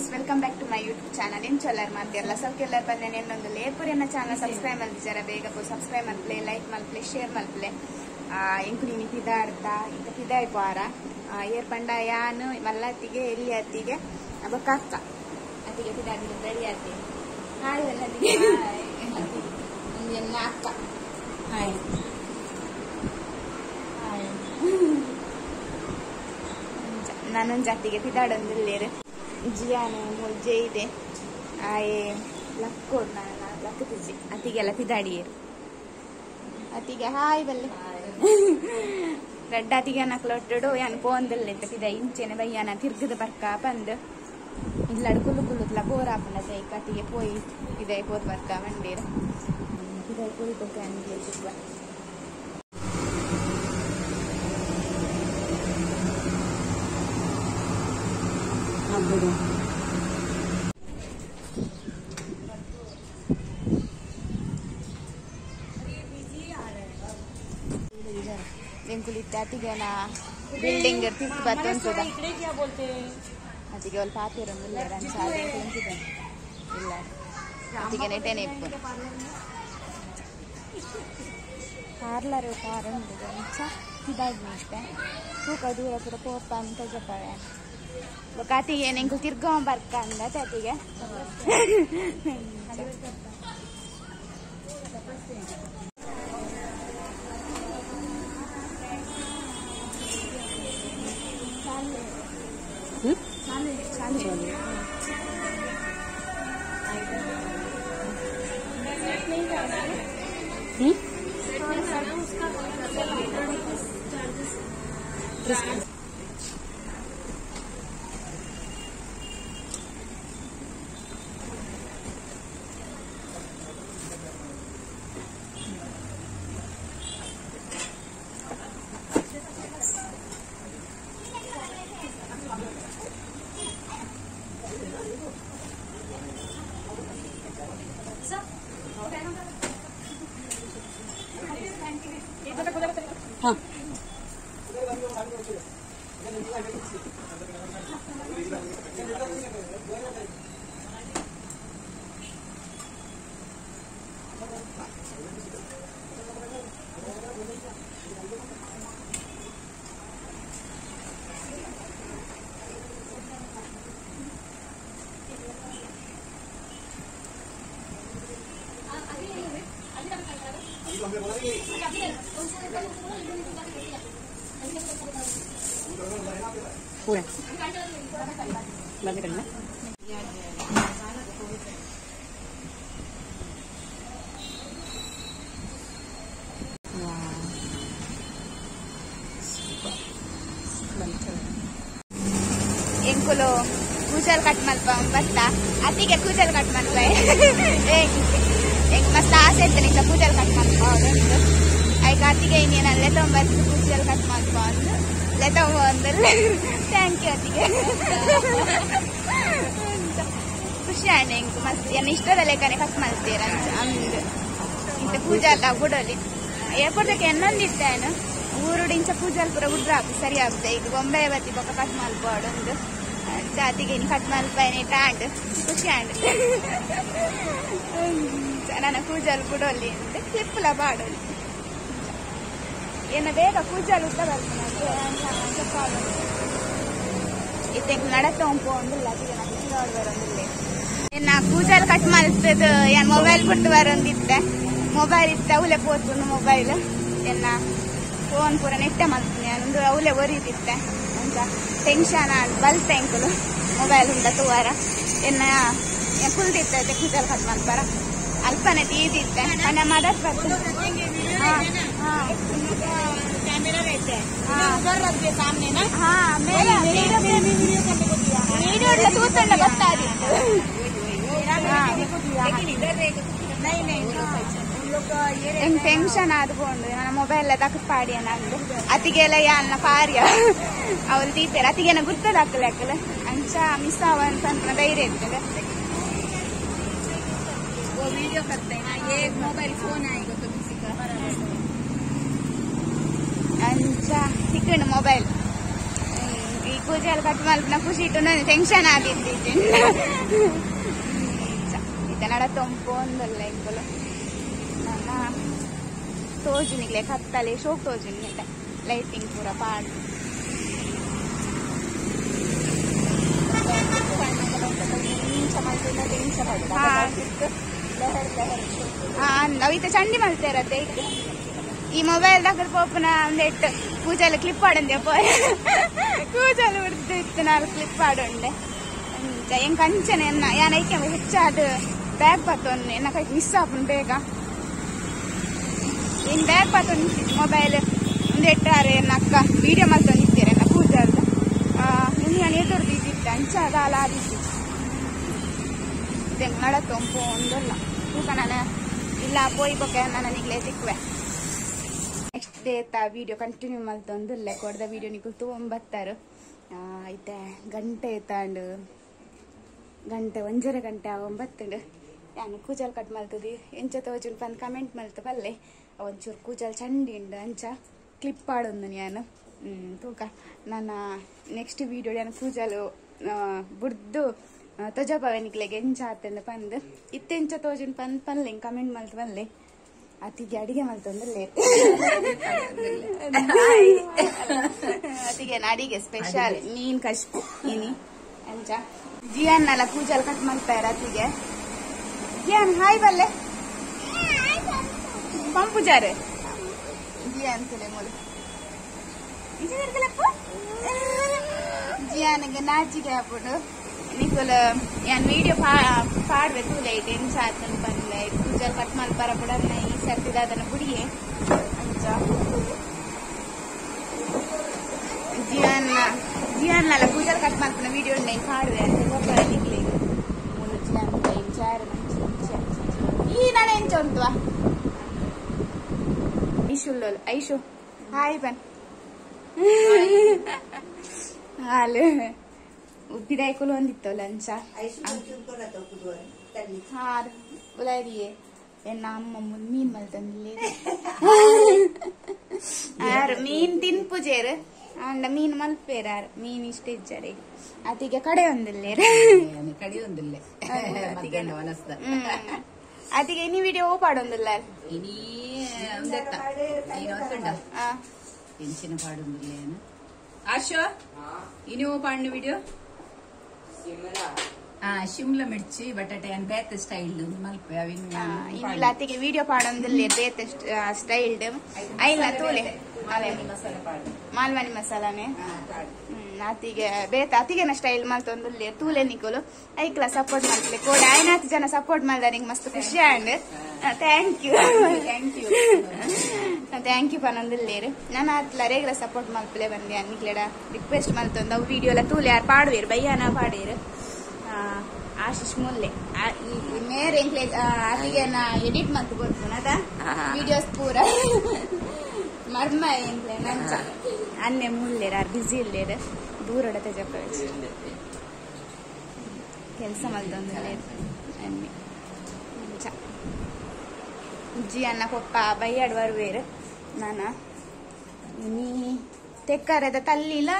Friends, welcome back to my YouTube channel. ಎಂಚೊಲ್ಲರ್ ಮಾತೆರ್ಲ ಸೌಖ್ಯಲ್ಲರ್ ಬಂದೆ ಎನ್ನೊಂದು ಲೇಪುರೆನ channel subscribe ಮಲ್ತಿಜಾರ ಬೇಗ ಪೋ ಸಬ್ಸ್ಕ್ರೈಬ್ ಮಲ್ಪ್ಲೆ, ಲೈಕ್ ಮಲ್ಪ್ಲೆ, ಶೇರ್ ಮಲ್ಪ್ಲೆ. ಎಂಕು ನೀನು ಪಿದಾಡ್ತ ಇಂತ ಪಿದಾಯ್ ಪೋರ ಏರ್ ಪಂಡ ಯಾನು ಮಲ್ಲತ್ತಿಗೆ ಎಲ್ಲಿ ಅತ್ತಿಗೆ ಬೊಕ್ಕ ಅಕ್ಕ ಅತ್ತಿಗೆ ಪಿದಾಡಿದ ರೆಡಿ ಆತಿ. ಹಾಯ್ ಅತ್ತಿಗೆ, ಎನ್ನ ಅಕ್ಕ. Hi hi. ನಾನೊಂದು ಜಾತಿಗೆ ಪಿದಾಡೊಂದಿಲ್ಲೇರು ಜಿಯಾನು ಮುಜ್ಜೆ ಇದೆ ಆಯೆ ಲಕ್ಕೋಡ್ ನಾನು ಲಕ್ಕತಿಜ್ಜಿ ಅತ್ತಿಗೆಲ್ಲ ಪಿದಾಡಿಯರು. ಅತ್ತಿಗೆ ಹಾಯ್ ಬಲ್ಲೆ ರಡ್ಡ ಅತ್ತಿಗೆ ನಕ್ಲೊಟ್ಟಡು ಯಾನ್ ಪೋಂದಿಲ್ಲ ಇತ್ತ ಪಿದ ಇಂಚೆನೆ ಬಯ್ಯಾನ ತಿರ್ಗದ ಬರ್ಕ ಬಂದು ಇಲ್ಲಡು ಕುಲ್ಲು ಕುಲ್ಲುತ್ಲ ಬೋರ್ ಆಪುಂಡ ಜೈಕ ಅತ್ತಿಗೆ ಪೋಯಿ ಪಿದಾಯಿ ಪೋದು ಬರ್ಕ ಮಂಡೀರು ಪಿದಾಯಿ ಪೋಯಿ ಬೊಕ್ಕ ಸಿಗ್ವ. ಎಂಕುಲಿತ್ತೆ ಅತಿಗೆನ ಬಿಲ್ಡಿಂಗ್ ತಿರ್ತು ಬತ್ತೊಂತದ ಅತಿಗೆ ಒಲ್ಪ ಪಾತಿರೊಂದಿಲ್ಲ ಇಲ್ಲ ಅತಿಗೆ ನೆಟೆನೆ ಇಪ್ಪು ಪಾರ್ಲರ್ ಪಾರುಂಡು ಅಂಚ ಇದಾಗಿ ತೂಕ ದೂರ ಪೂರ ಪೋಪ ಅಂತ ಜಪವೆ ಬೊಕ್ಕ ಅತಿಗೆ ಎಂಕು ತಿರ್ಗೊಂಡ್ ಬರ್ಕ ಅಂದ ಅತಿಗೆ. हाँ पूरा बंद करना। ಎಂಕುಲು ಕೂಜಲ್ ಕಟ್ ಮಲ್ಪ ಬತ್ತ ಅತ್ತಿಗೆ ಕೂಜಲ್ ಕಟ್ ಮಲ್ಪ ಎಂಕ್ ಮಸ್ತ್ ಆಸೆ ಇತ್ತು ನಿಂತ ಕೂಜಲ್ ಕಟ್ ಮಲ್ಪ ಉಂಟು. ಐಕ ಅತ್ತಿಗೆ ಇನ್ನೇನ ಲೆತೊಂಬತ್ತು ಕೂಜಲ್ ಕಟ್ ಮಲ್ಪ ಅಂದು ಲೆತೊಂಬಂದ್ರೆ thank you ಅತ್ತಿಗೆ. ಖುಷಿ ಆಂಡ್ ಎಂಕ್ ಮಸ್ತ್ ಎನ್ನ ಇಷ್ಟದ ಲೆಕ್ಕನೆ ಕಟ್ ಮಲ್ತೀರ ಅಂದು ಇಂತ ಕೂಜಲ್ ಬುಡೋಲಿ ಏಪೊರ್ದಕ್ಕೆ ಎನ್ನೊಂದಿತ್ತೇನು ಊರುಡು ಇಂಚ ಪೂಜಲ್ ಪೂರ ಉಡ್ರಾಪು ಸರಿ ಆಗುತ್ತೆ. ಈಗ ಬೊಂಬೆ ಬತ್ತಿ ಬೊಕ್ಕ ಕಟ್ ಮಲ್ಪೋಡು ಜಾತಿಗೆ ಇನ್ನು ಕಟ್ ಮಲ್ಪನೆ ಆಂಡ್ ಖುಷಿ ಆಂಡ್ ನನ್ನ ಕೂಜಲ್ ಬುಡೋಲಿ ಅಂತ ಕ್ಲಿಪ್ಲ ಬಾಡೋಲಿ ಏನ ಬೇಗ ಕೂಜಲ್ ಉದ್ದ ಬರ್ತದೆ ಇತ್ತೆ ನಡತ ಒಂದಿಲ್ಲ ಅದಕ್ಕೆ ನಾನು ಬರೋದಿಲ್ಲ. ಏನ ಕೂಜಲ್ ಕಟ್ ಮಲ್ತದ ಏನ್ ಮೊಬೈಲ್ ಬಿಟ್ಟು ಬರೋಂದಿತ್ತೆ ಮೊಬೈಲ್ ಇತ್ತ ಅವಲೆ ಪೋತು ಮೊಬೈಲ್ ಎನ್ನ ಫೋನ್ ಪೂರ ನೆಟ್ಟೆ ಮಲ್ತೀನಿ ಒಂದು ಅವಲೆ ಒರಿದಿತ್ತೆ ಅಂತ ಟೆನ್ಷನ್ ಆಂಡ್ ಬಲ್ತ ಎಂಕುಲು ಮೊಬೈಲ್ ಉಂಡ ತೂವಾರ ಎನ್ನ ಕುಲ್ದಿತ್ತೆ ಕೂಜಲ್ ಕಟ್ ಮಲ್ಪರ ಅಲ್ಪನೆ ತೀದಿತ್ತೆ ಮನೆ ಮದತ್ ಬರ್ತದೆ. कैमरा रहता है उधर रख दे सामने ना. हाँ मेरा वीडियो तूतंड ಗೊತ್ತಾದಿತ್ತು. लेकिन इधर रहेगा नहीं नहीं उन लोग का ये ಎಂಗ್ ಟೆನ್ಷನ್ ಆದ್ಕೊಂಡು ನನ್ನ ಮೊಬೈಲ್ ತಕ್ಕ ಪಾಡಿಯ ನಂದು ಅತಿಗೆಲ್ಲ ಯಾನ್ನ ಪಾರ್ಯ ಅವ್ರು ದೀಪೇರ ಅತಿಗೆನ ಗುರ್ತದ ಹಾಕಲ ಹಾಕಲ ಅಂಚ ಮಿಸ್ ಅವ ಅಂತ ಧೈರ್ಯ ಇರ್ತದೆ. वो वीडियो करते हैं ना, ये मोबाइल फोन आएगा तो किसी का ಅಂಚ ಸಿಕ್ಕಂಡು ಮೊಬೈಲ್ ಈಗ ಕೂಜಲ್ ಕಟ್ ಮಲ್ಪನ ಖುಷಿ ಇಟ್ಟು ಟೆನ್ಷನ್ ಆದಿತ್ತು ಇತ್ತೆ ನಡ ತೊಂಪು ಒಂದಲ್ಲ ಇಂಕುಲು ನನ್ನ ತೋಜುನಿಗ್ಲೆ ಕತ್ತಲೆ ಶೋಕ್ ತೋಜುನಿ ಅಂತ ಲೈಟಿಂಗ್ ಪೂರ ಪಾಡ್ ಅವಿತ ಚಂಡಿ ಮಲ್ತೇರತ್ತೆ ಈ ಮೊಬೈಲ್ ದಾಖಲು ಪೋಪುನ ಒಂದೆಟ್ಟು ಕೂಜಲ್ ಕ್ಲಿಪ್ ಆಡಂದೆ ಪೋಯ್ ಕೂಜಲ್ ಬಿಡ್ದು ಇತ್ತು ನಾನು ಕ್ಲಿಪ್ ಆಡುಂಡೆ ಎಂಕ್ ಅಂಚನೆ ಎನ್ನ ಯಾನ್ ಐಕೆ ಹೆಚ್ಚಾದ ಬ್ಯಾಗ್ ಪತ್ತೊಂದು ಎನ್ನ ಕೈ ಮಿಸ್ ಆಪುಂಡು ಬೇಗ ಇನ್ ಬ್ಯಾಗ್ ಪತ್ತೊಂದು ಮೊಬೈಲ್ ಒಂದೆಟ್ಟಾರೆ ಎನ್ನ ಅಕ್ಕ ವಿಡಿಯೋ ಮಲ್ತೊಂದಿತ್ತೀರ ಎನ್ನ ಕೂಜಲ್ದ ನಾನು ಎದುರ್ದು ಇದ್ದಿತ್ತು ಅಂಚ ಅದಾಲ ಆದಿತ್ತು ನಡ ತೊಂಪು ಒಂದಲ್ಲ ತೂಕ ನಾನು ಇಲ್ಲ ಪೋಯಿ ಬೊಕ್ಕ ನಾನು ನಿಗ್ಲೆ ತಿಕ್ಕುವೆ ನೆಕ್ಸ್ಟ್ ಡೇ ತ ವಿಡಿಯೋ ಕಂಟಿನ್ಯೂ ಮಲ್ತೊಂದುಲ್ಲೆ ಕೊಡ್ದ ವಿಡಿಯೋ ನಿಕುಲು ತೂವೊಂಬತ್ತಾರು ಐತೆ ಗಂಟೆ ತಾಂಡು ಗಂಟೆ 1.5 ಗಂಟೆ ಆವೊಂಬತ್ತುಂಡು ಯಾನ್ ಕೂಜಲ್ ಕಟ್ ಮಲ್ತದಿ ಎಂಚ ತೋಜುಂಡು ಪಂದ್ ಕಮೆಂಟ್ ಮಲ್ತು ಬಲ್ಲೆ ಒಂಚೂರು ಕೂಜಲ್ ಚಂಡಿ ಉಂಡು ಅಂಚ ಕ್ಲಿಪ್ ಆಡೊಂದು ಯಾನ್ ತೂಕ ನನ್ನ ನೆಕ್ಸ್ಟ್ ವಿಡಿಯೋ ಯಾನ್ ಕೂಜಲು ಬುಡ್ದು ತೊಜಪವೆ ನಿಕ್ಲೆಗ್ ಎಂಚ ಆತಂದು ಪಂದ್ ಇತ್ತೆಂಚ ತೋಜುಂಡು ಪಂದ್ ಪನ್ಲೆ ಕಮೆಂಟ್ ಮಲ್ತು ಬಲ್ಲೆ ಅತಿಗೆ ಅಡಿಗೆ ಮಲ್ತೊಂದುಲ್ಲೆ ಅತಿಗೆ ಅಡಿಗೆ ಸ್ಪೆಷಲ್ ಮೀನ್ ಕಶ್ಪು ಇನಿ ಅಂಚ ಜಿಯಾನ್ನಲ ಕೂಜಲ್ ಕಟ್ ಮಲ್ಪಾರ ಅತಿಗೆ ಜಿಯಾನ್ ಹಾಯ್ ಬಲ್ಲೆ ಪಂಪುಜಾರೆ ಜಿಯಾನ್ ತುಲೆ ಮೂಲು ಜಿಯಾನಿಗೆ ನಾಚಿಗೆ ಆಪುಂಡು ನಿಕುಲು ಯಾನ್ ವಿಡಿಯೋ ಪಾಡ್ವೆ ತೂಲೆ ಐತೆ ಎಂಚ ಆತಂದು ಪನ್ಲೆ ಕೂಜಲ್ ಕಟ್ ಮಲ್ಪರ ಪುಡ ಈ ಸರ್ತಿದ ಅದನ್ನ ಬುಡಿಯೆ ಅಂಚ ಜಿಯಾನ್ನ ಜಿಯಾನ್ನಲ ಕೂಜಲ್ ಕಟ್ ಮಲ್ಪುನ ವಿಡಿಯೋ ಉಂಡೆ ಪಾಡ್ವೆ ಅಂತ ಗೊತ್ತಲ್ಲ ನಿಕ್ಲೆಗ್ ಮೂಲು ಜಿಯಾನ್ ಇಂಚಾರು ಈ ನಡ ಎಂಚ ಉಂಟುವ ಐಶು ಐಶು ಹಾಯ್ ಬನ್ ಹಾಲು ಉಪ್ಪಿದಾಯ್ಕೊಲು ಒಂದಿತ್ತು ಲಂಚ ಹಾಂ ಉಲಾದಿಯೇ ಎನ್ನ ಅಮ್ಮ ಮೀನ್ ಮಲ್ತಂದಿಲ್ಲ ಆರು ಮೀನ್ ತಿನ್ಪುಜೇರು ಅಂಡ ಮೀನ್ ಮಲ್ಪೇರ ಆರು ಮೀನ್ ಇಷ್ಟ ಇಜ್ಜಾರೆ ಅತಿಗೆ ಕಡೆ ಒಂದಿಲ್ಲೇರು ಕಡೆ ಒಂದಿಲ್ಲ ಅತಿಗೆ ಇನಿ ವಿಡಿಯೋ ಪಾಡೊಂದಿಲ್ಲ ಇನಿ ಎಂಚಿನ ಪಾಡೊಂದಿಲ್ಲ ಆಶೋ ಇನಿ ಓ ಪಾಡಿನ ವಿಡಿಯೋ ಶಿಮ್ಲಾ ಮಿರ್ಚಿ ಬಟಾಟೆ ಅನ್ ಬೇತ ಸ್ಟೈಲ್ ಮಲ್ಪೆ ಅವಿನ ಇಲ್ಲ ಅತಿಗೆ ವಿಡಿಯೋ ಪಾಡೊಂದಿಲ್ಲ ಬೇತ ಸ್ಟೈಲ್ ಐಲ್ಲ ತೂಲೆ ಮಸಾಲೆ ಪಾಡು ಮಾಲ್ವಾನಿ ಮಸಾಲಾನೆ ಅತಿಗೆ ಬೇತ ಅತಿಗೆನ ಸ್ಟೈಲ್ ಮಲ್ತೊಂದುಲ್ಲೆ ತೂಲೆ ನಿಕೋಲು ಐಕ್ಲ ಸಪೋರ್ಟ್ ಮಲ್ಪಲೆ ಕೋಡ ಐನಾತ್ ಜನ ಸಪೋರ್ಟ್ ಮಲ್ದ ನಿಂಗೆ ಮಸ್ತ್ ಖುಷಿ and thank you thank you thank you ಪನೊಂದುಲ್ಲೇರು ನಾನು ಅತ್ಲ ರೇಗ್ಲ ಸಪೋರ್ಟ್ ಮಲ್ಪಲೆ ಬಂದೆ ನಿಕ್ಲೆಡ ರಿಕ್ವೆಸ್ಟ್ ಮಲ್ತೊಂದು ಅವು ವಿಡಿಯೋ ಎಲ್ಲ ತೂಲೆ ಯಾರು ಪಾಡುವೇರು ಬಯ್ಯಾನ ಪಾಡೇರು ಆಶೀಶ್ ಮುಲ್ಲೆ ಮೇರೆ ಎಂಕ್ಲೆ ಅತಿಗೆ ನಾ ಎಡಿಟ್ ಮಲ್ತು ಕೊಡ್ಪುನದ ವಿಡಿಯೋಸ್ ಪೂರ ಮರ್ಮ ಎಂಕ್ಲೆ ನಂಚ ಅನ್ನೆ ಮುಲ್ಲೇರ ಬಿಸಿ ಇಲ್ಲೇರು ದೂರಡತೆ ಜಪ್ಪ ಕೆಲಸ ಮಲ್ತೊಂದುಲ್ಲೇರು ಅನ್ನೆ ಅಂಚ ಜಿಯನ್ನ ಪೊಪ್ಪ ಬಯ್ಯಾಡ್ ಬರುವೇರು ನಾನ ಇನಿ ತೆಕ್ಕರದ ತಲ್ಲಿಲ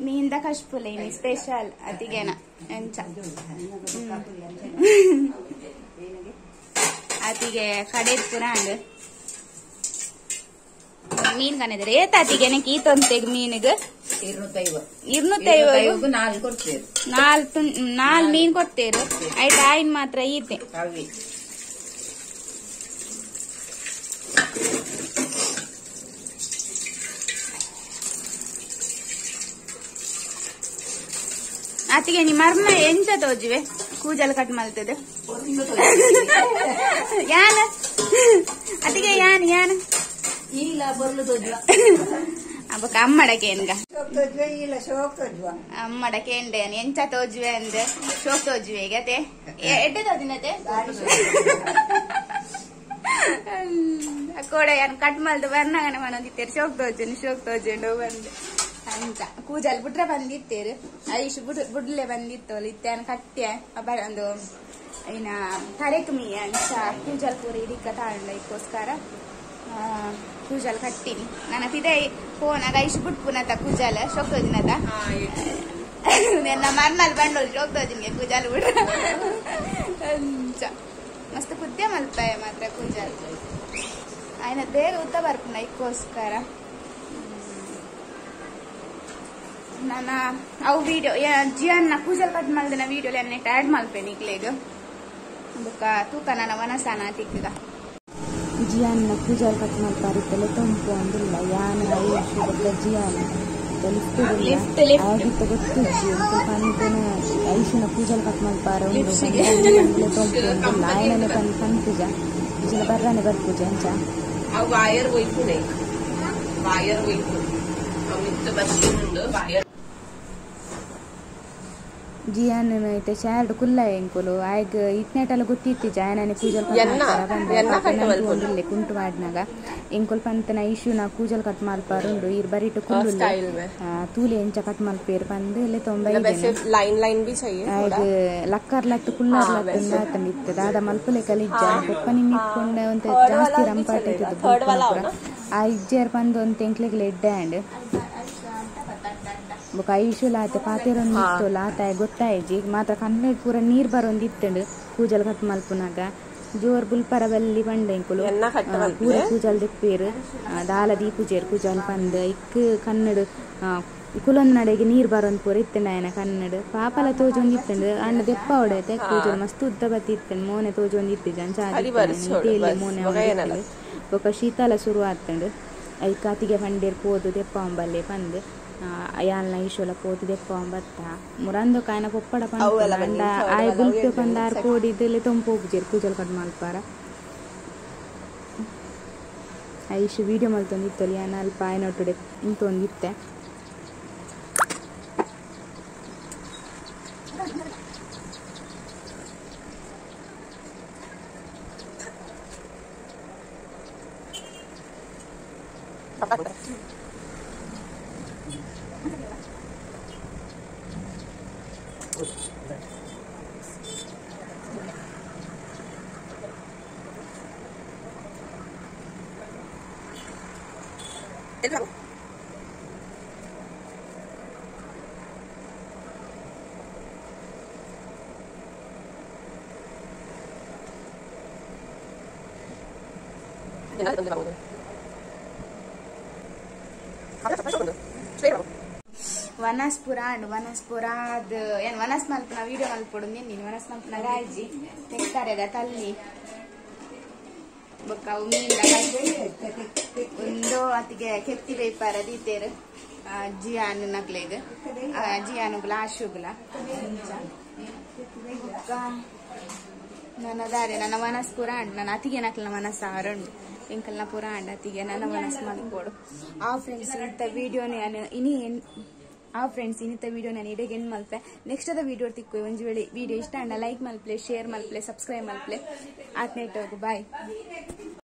ಮೀನ್ದ ಕಶ್ಪುಲೆ ಇನಿ ಸ್ಪೆಷಲ್ ಅತಿಗೆನ ಅಂಚ ಅತಿಗೆ ಕಡೆದ್ ಪುರ ಅಂಡ್ ಮೀನ್ ಕಣಿದ್ರೆ ಏತ ಅತಿಗೆ ಈತೊಂತೆಗ್ ಮೀನಿಗೆ 250 ನಾಲ್ಕು ಕೊಡ್ತೇರು ನಾಲ್ ಮೀನ್ ಕೊಡ್ತೇರು ಆಯ್ತು ಆಯ್ನ್ ಮಾತ್ರ ಈತೆ ಅತಿಗೆ ನಿ ಮರ್ಮ ಎಂಚ ತೋಜುವೆ ಕೂಜಲ್ ಕಟ್ ಮಲ್ತದೆ ಯಾನ ಅತಿಗೆ ಯಾನ್ ಯಾನ್ ಇಲ್ಲ ಬರ್ಲು ತೋಜುವ ಅಬ್ಬಕ್ಕ ಅಮ್ಮಡಕ್ಕೆ ಏನ್ಗ ಅಮ್ಮಡಕ್ಕೆ ಎಂಡೆ ಎಂಚ ತೋಜುವೆ ಅಂದ್ ಶೋಕ್ ತೋಜುವೆ ಈಗ ಅತೆ ಎಡ್ಡೆ ತೋಜಿನತೆ ಕೋಡ ಯಾನ್ ಕಟ್ ಮಲ್ದು ಬರ್ನಾಗನೆ ಮನೊಂದಿತ್ತೇರು ಶೋಕ್ ತೋಜುನು ಶೋಕ್ ತೋಜುಂಡು ಬಂದು ಅಂತ ಕೂಜಲ್ ಬಿಟ್ರೆ ಬಂದಿತ್ತೇರು ಐಶು ಬುಡ್ಲೆ ಬಂದಿತ್ತು ಇತ್ತೆ ಕಟ್ಟೆ ಒಂದು ಏನ ತರೆಕ್ ಮೀ ಅಂಚ ಕೂಜಲ್ ಪೂರ ಇಡಿಕ ತಾಂಡ ಇದಕ್ಕೋಸ್ಕರ ಕೂಜಲ್ ಕಟ್ಟಿನಿ ನನ್ನ ಪಿದೆ ಫೋನಾಗ ಐಶು ಬುಟ್ಪುನತ ಕೂಜಲ್ ಶೋಕ್ತೋಜಿನತ ನನ್ನ ಮರ್ಮಲ್ ಬಂಡೋಲ್ ಶೋಕ್ತೋಜಿನ್ಗೆ ಕೂಜಲ್ ಬಿಡ್ರ ಅಂಚ ಮಸ್ತ್ ಕುದ್ದೆ ಮಲ್ಪಾಯ ಮಾತ್ರ ಕೂಜಲ್ ಆಯ್ನ ಬೇಗ ಉತ್ತ ಬರ್ಪುನ ಇಕ್ಕೋಸ್ಕರ ನನ್ನ ಅವು ವಿಡಿಯೋ ಜಿಯನ್ನ ಕೂಜಲ್ ಕಟ್ ಮಲ್ದಿನ ವಿಡಿಯೋ ನೆಟ್ ಆ್ಯಡ್ ಮಲ್ಪೇನೆ ಇಕ್ಲೇಗ ಬೊಕ್ಕ ತೂಕ ನನ್ನ ವನಸಾನ ತಿಕ್ಕಗ ಜಿಯಾನ್ನ ಕೂಜಲ್ ಕಟ್ ಮಲ್ಪಾರಿತ್ತಲೆ ತೊಂಪು ಅಂದಿಲ್ಲ ಯಾನ ಐಶು ಬೊಕ್ಕ ಜಿಯಾನ ಲಿಫ್ಟ್ ಆಗಿತ್ತ ಗೊತ್ತಿಜ್ಜಿ ಪಂತನ ಐಶುನ ಕೂಜಲ್ ಕಟ್ ಮಲ್ಪಾರ ಉಂಡು ತೊಂಪು ಅಂದಿಲ್ಲ ಆಯನನೆ ಪನ್ ಪನ್ಪುಜ ಇಜಿನ ಬರ್ರಾನೆ ಬರ್ಪುಜ ಅಂಚ ಆ ವೈರ್ ಒಯ್ಪುನೆ ವೈರ್ ಒಯ್ಪು ಅವಿತ್ತು ಬಸ್ ಉಂಡು ವೈರ್ ಜಿಯಾನ್ ಇತ್ತೆ ಚಾರ್ಡ್ ಕುಲ್ಲ ಎಂಕುಲು ಆಯ್ಗ ಇತ್ನೇಟಲ ಗೊತ್ತಿತ್ತಿ ಜಾಯನನೆ ಕೂಜಲ್ ಕಟ್ ಕುಂಟು ಮಾಡಿನಾಗ ಎಂಕುಲ್ ಪಂತನ ಇಶುನ ಕೂಜಲ್ ಕಟ್ ಮಲ್ಪಾರುಂಡು ಇರ್ ಬರಿಟು ಕುಲ್ಲು ತೂಲೆ ಎಂಚ ಕಟ್ ಮಲ್ಪೇರು ಪಂದ್ ಇಲ್ಲಿ ತೊಂಬೈ ಲೈನ್ ಲೈನ್ ಬಿ चाहिए ಆಯ್ಗ ಲಕ್ಕರ್ ಲತ್ತು ಕುಲ್ಲಾರ್ ಲತ್ತು ಆತಂಡ್ ಇತ್ತು ದಾದ ಮಲ್ಪಲೆ ಕಲಿಜ್ಜ ಪೊಪ್ಪ ನಿಮ್ಮಿಟ್ಕೊಂಡೆ ಒಂತೆ ಜಾಸ್ತಿ ರಂಪಾಟ ಇತ್ತು ಆ ಇಜ್ಜೇರ್ ಪಂದ್ ಒಂತೆ ಎಂಕ್ಲೆಗ್ ಎಡ್ಡೆ ಆಂಡ್ ಬೊಕ ಐಶುಲ ಆತೆ ಪಾತೆರೊಂದು ಇತ್ತು ಆತ ಗೊತ್ತಾಯ್ಜಿ ಮಾತ್ರ ಕಣ್ಣು ಪೂರ ನೀರ್ ಬರೊಂದು ಇತ್ತಂಡು ಕೂಜಲ್ ಕಟ್ ಮಲ್ಪುನಾಗ ಜೋರ್ ಬುಲ್ಪರ ಬಲ್ಲಿ ಪಂಡ ಎಂಕುಲು ಪೂರ ಕೂಜಲ್ ದಿಪ್ಪೇರು ದಾಲ ದೀಪುಜೇರ್ ಕೂಜಲ್ ಪಂದ್ ಇಕ್ ಕನ್ನಡ ಕುಲೊಂದು ನಡೆಗೆ ನೀರ್ ಬರೊಂದು ಪೂರ ಇತ್ತಂಡ ಆಯನ ಕನ್ನಡ ಪಾಪಲ ತೋಜೊಂದು ಇತ್ತಂಡು ಅಣ್ಣ ದೆಪ್ಪ ಹೊಡೆತೆ ಕೂಜಲ್ ಮಸ್ತ್ ಉದ್ದ ಬತ್ತಿ ಇತ್ತಂಡು ಮೋನೆ ತೋಜೊಂದು ಇತ್ತಿಜ ಅಂಚ ಮೋನೆ ಬೊಕ ಶೀತಲ ಶುರು ಆತಂಡು ಐಕಾತಿಗೆ ಪಂಡೇರ್ ಪೋದು ದೆಪ್ಪ ಅಂಬಲ್ಲೆ ಪಂದ್ ಅಯಾಲ್ನ ಈಶೋಲ ಪೋತು ದೆಪ್ಪ ಬತ್ತ ಮುರಂದು ಕಾಯನ ಪೊಪ್ಪಡ ಪಂಡ ಆಯ್ ಬುಲ್ಪೆ ಪಂದಾರ್ ಕೋಡಿದ್ದೆಲ್ಲ ತೊಂಪು ಹೋಗ್ಜೇರ್ ಕೂಜಲ್ ಕಟ್ ಮಲ್ಪಾರ ಐಶು ವೀಡಿಯೋ ಮಲ್ತೊಂದಿತ್ತೊಲಿ ಯಾನ್ ಅಲ್ಪ ಆಯನೊಟ್ಟುಡೆ ಇಂತೊಂದಿತ್ತೆ ವನಸ್ಪುರ ಅಂಡ್ ವನಸ್ಪುರ ಅದು ಏನು ವನಸ್ ಮಲ್ಪುನ ವೀಡಿಯೋ ಮಲ್ಪೊಡು ನೀನು ವನಸ್ ಮಲ್ಪುನ ರಾಜಿ ತೆಕ್ತಾರೆದ ತಲ್ಲಿ ಬೊಕ್ಕ ಅವು ಮೀನ್ ಒಂದು ಅತಿಗೆ ಕೆತ್ತಿ ಬೇಪಾರ ದೀತೇರು ಜಿಯಾನು ನಕ್ಲೆಗ್ ಜಿಯಾನುಗ್ಲ ಆಶುಗ್ಲ ಬೊಕ್ಕ ನನ್ನ ದಾರೆ ನನ್ನ ವನಸ್ ಪೂರ ಅಂಡ್ ನನ್ನ ಅತಿಗೆ ನಕ್ಲ ಮನಸ್ಸು ಆರುಂಡು ಎಂಕಲ್ನ ಪೂರ ಅಂಡ್ ಅತಿಗೆ ನನ್ನ ಮನಸ್ಸು ಮಲ್ಪೊಡು ಆ ಫ್ರೆಂಡ್ಸ್ ಇಂಥ ವೀಡಿಯೋನೇ ಇನಿ ಆ ಫ್ರೆಂಡ್ಸ್ ಇನ್ನಿತ ವೀಡಿಯೋ ನಾನು ಇಡೀ ಎಂಡ್ ಮಲ್ಪೆ ನೆಕ್ಸ್ಟ್ ಅದ ವೀಡಿಯೋ ತಿಕ್ಕು ಒಂಜಿ ವೇಳೆ ವೀಡಿಯೋ ಇಷ್ಟ ಅಂಡ ಲೈಕ್ ಮಲ್ಪಲೆ ಶೇರ್ ಮಲ್ಪಲೆ ಸಬ್ಸ್ಕ್ರೈಬ್ ಮಲ್ಪಲೆ ಆತ್ನೇಟ್ ಹೋಗು ಬಾಯ್.